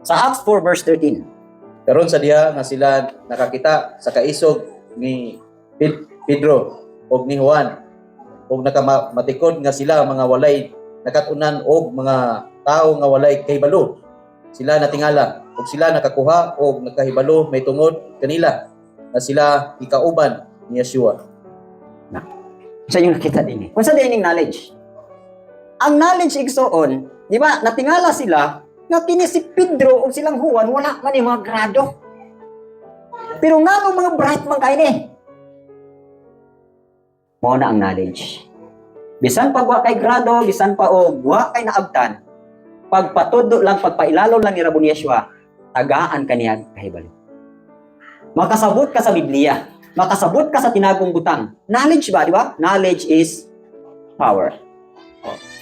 Sa Acts 4 verse 13. Karon sa diha nga sila nakakita sa kaisog ni Pedro og ni Juan og nakamatikod nga sila mga walay nakat-unan og mga tawo nga walay kahibalo, sila natingala og sila nakakuha og nakahibalo may tungod kanila nga sila gikauban ni Yeshua. Sa inyong nakita din eh. Kung sa dining knowledge. Ang knowledge, igsoon, di ba, natingala sila nga kini si Pedro ug silang Juan wala man yung mga grado. Pero nga mga bright man kay ni. Mao na ang knowledge. Bisan pag wa kay grado, bisan pa og wa kay naabtan, pagpatudlo lang, pagpailalo lang ni Raboni Yeshua, tagaan ka niya kahibalo. Makasabot ka sa Biblia, makasabot ka sa tinagong butang. Knowledge ba, di ba? Knowledge is power. Oh.